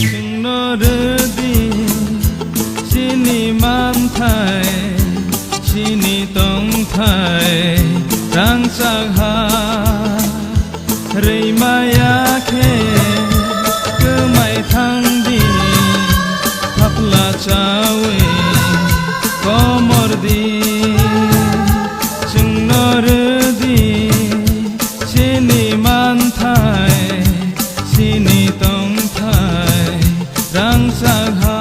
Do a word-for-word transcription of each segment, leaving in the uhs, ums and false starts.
Chwngno rwdi chini manthai, chini tongthai rangchak ha. Rwi maya khe kwmai thangdi, thapla chawi komordi. Chwngno rwdi chini manthai, chini tongthai rangchak ha.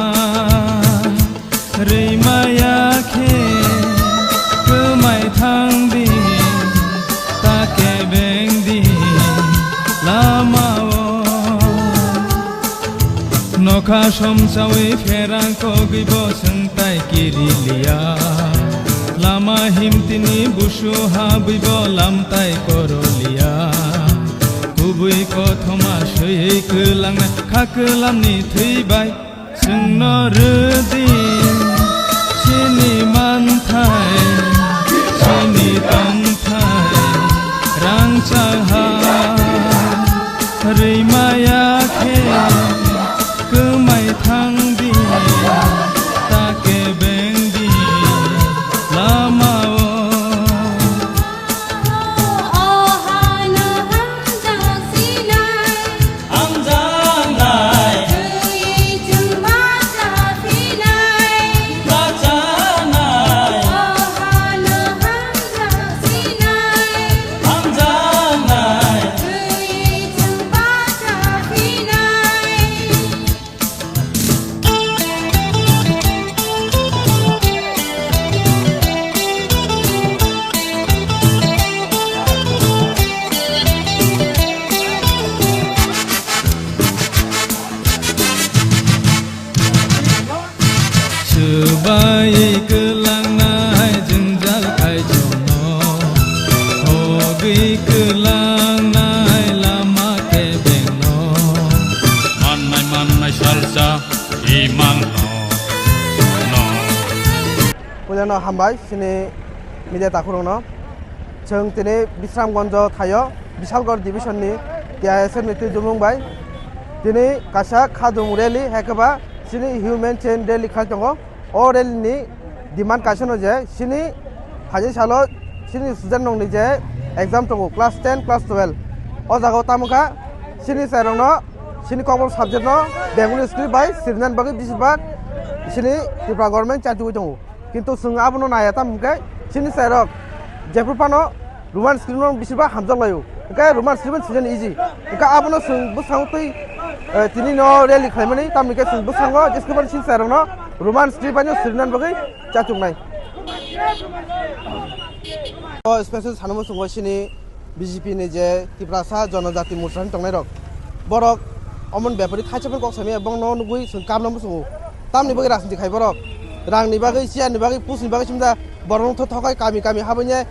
Rwi maya khe kwmai thangdi, ta kebengdi lamao. Nokha somsawi pherang kogwi bo chwng tai kiri liya. Lama himtini busu habwi bo lam tai koro liya. Kubui kothoma swiwi kwlangnai kha kwlamni thwi bai. Chwngno rwdi chini manthai, chini tongthai rangchak ha. Rwi maya khe kwmai thangdi, ta kebengdi lamao. Swbai kwlangnai jwngjal kaichomno, hogwi kwlangnai lama kebengno. Mannai mannai salsa imang no, no. Puilano hambai chini media takhurokno. Chwng tini Bisramganjo thaio Bishalgarh division ni T I S F ni twijlangmung bai tini kaisa khajung rally, hai khe ba chini human chain rally khai tongo. O rally ni demand kaisa no je chini phaijak salo chini student rok ni je exam tongo class ten, class twelve, o jaga o tamo kha chini chwrai rok no chini Kokborok subject no Bengali script bai sirnani bagwi bisi bak chini Tripura government chachugwi tongo. Kintu chwng abono naiya, tamo hwnkhe chini chwrairok jephru phano Roman script no bisi ba hamjak laio. Hwnkhe Roman script no swijani easy. Hwnkhe abono chwng bwskango twi, eh, tini no rally khlaimani, tamni hwnkhe chwng bwskango jeske phano chini chwrairokno Roman script bai no swijani bagwi chachuknai. O special sanamo chwngwi chini B J P ni je Tiprasa Jonojati Morcha ni tongnai rok, borok omoni bepari thaisa phano kok saimaya, bongno nugwi chwng kapna muchungo. Tamni bagwi rajniti khai borok? Rangni bagwi, chair ni bagwi, post ni bagwi chimda borok no thothok khai kami kami habwi ne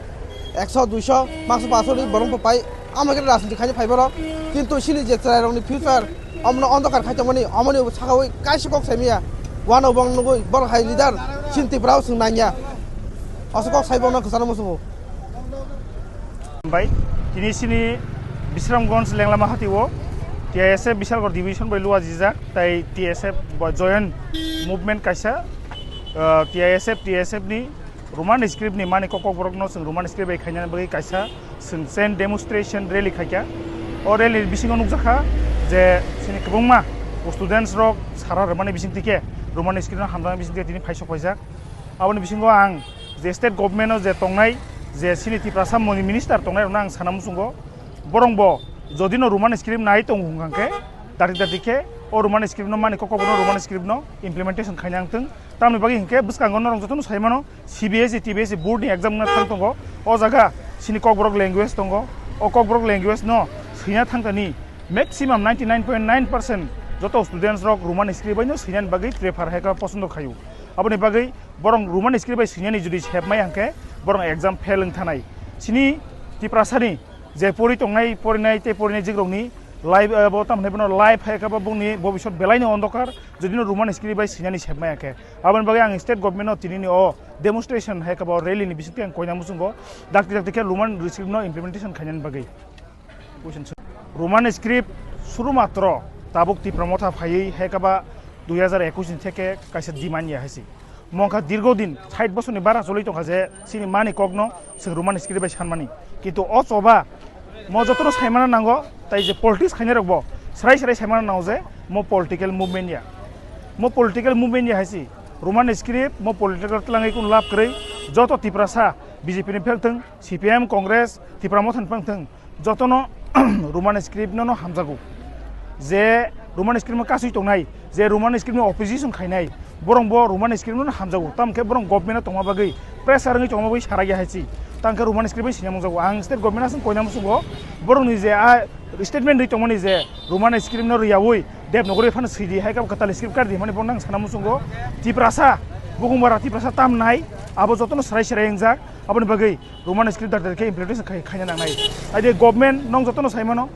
ekso, duiso, makso, paso ni borok bo pai, amo khe rajniti khai phai borok. Kintu chini je chwrai rok ni future, omono ondokar khai tongmani, omoni saka ui kaisa kok saimaya. Wano bong nugwi borok hai leader chini Tripura o chwng nangya. Oso kok sai bongno kwchangma muchungo. Bai, tini chini Bisramganj Lenglama hati o T I S F Bishalgarh division bai luajijak, tai T S F bo joint movement kaisa, ah, T I S F, T S F ni Roman script ni mani kok, kokborok no chwng Roman script bai khaina bagwi kaisa chwng chain demonstration rally khaikha. O rally ni bisingo nukjakha je chini kwbangma students rok sara rwmani bisingtwi khe Roman script no hamjaknai bisingtwi khe tini phaisok phaijak. Aboni bisingo ang je state government o je tongnai, je chini Tiprasa moni minister tongnai rokno ang sana muchungo, borong bo jodi no Roman script nai tongo hwnkha khe, dati dati khe o Roman script no mani kok, kokborok no Roman script no implementation khaina wngthung. Tamni bagwi hinkhe bwskango norok jotono sai mano, C B S E, T B S E board ni exam wngna thang tongo. O jaga chini kokborok language tongo. O kokborok language no swina thang tani Maximum ninety nine point nine percent joto students rok Roman script bai no swinani bagwi prefer hai kha posondo khaio. Aboni bagwi borok Roman script bai swinani jodi sepmai hwnkhe borok exam fail wng thanai. Chini Tiprasani je pori tongnai, porinai tei porinai jigrokni life, eh, bo tamni bono life hai kha bo bongni bobisot belai no ondokar, jodi no Roman script bai swinani sepmai hwnkhe. Aboni bagwi ang state government no tinini o demonstration hai kha bo rally ni bisingtwi ang koina muchungo dakti dakti khe Roman script no implementation khainani bagwi. Roman script suru matro tabuk Tipra Motha phaiwi hai kha ba dui hajar ekush ni theke kaisa demand ya hai se. Mongkha dirgo din sait bosorni bara choli tongkha je chini mani kokno chwng Roman script bai sanmani. Kintu o choba mo jotono saimana nango, tai je politics khainai rokbo srai srai saimana nango je mo political movement ya. Mo political movement ya hai se. Roman script mo political twlangwi kunu lab kwrwi, joto Tiprasa B J P ni pheng thwng, C P M, Congress, Tipra Motha ni pheng thwng, jotono Roman script no, no hamjago. Je Roman script no kasui tongnai, je Roman script no opposition khainai, borok bo Roman script no, no hamjago. Tamo khe borok government o tongma bagwi, pressure wngwi tongma bagwi sarai ya hai se. Tamo khe Roman script bai sina mungjago. Ang state government aswk koina muchungo, borok ni je a statement ri tongmani je Roman script no riyaui Devanagari phano sidi hai khe kwtal script kar di hwnmani bo nang sana muchungo. Tiprasa, Bukhung bara Tiprasa tam nai, abo jotono sarai sarai wngjak. Aboni bagwi Roman script dakti khe implementation khai, khaina nangnai. Aide government nong jotono saimano,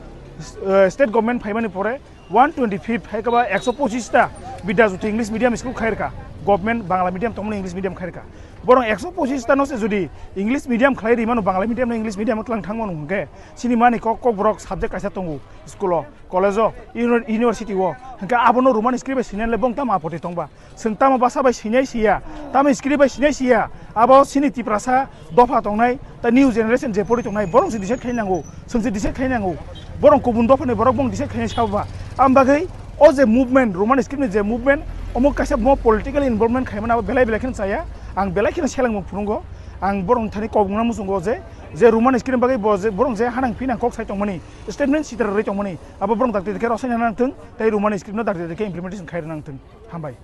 eh, state government phaimani pore one twenty fifth hai khe ba ekso pochis ta Bidya Jyoti English medium school khairka, government Bangla medium tongmani English medium khairka. Borok ekso pochis ta no se jodi English medium khlai rimano, Bangla medium no English medium o tlang thangmano hwnkhe chini mani kok, kokborok subject kaisa tongo school o, college o, uni-, university o, hwnkhe abono Roman script bai sinai le bong tamo apoti tongba? Chwng tamo basa bai sinai siya, tamo script bai sinai siya, abo chini Tiprasa dopha tongnai, ta new generation je pori tongnai, borok se decide khai nango, chwng se decide khai nango, borok kubun dopha ni borok bong decide khai sabo ba. Am bagwi o je movement, Roman script ni je movement, omo kaisa mo political involvement khaimani abo belai belai kheno chaya, ang belai kheno selengmung phunukgo, ang borok thani kok wngna muchungo je, je Roman script bagwi bo je borok je hanang pinang kok sai tongmani, statement sitra rwi tongmani, abo borok dakti dakhe rosai nang thung, tei Roman script no dakti dakhe implementation khai nang thung. Hambai.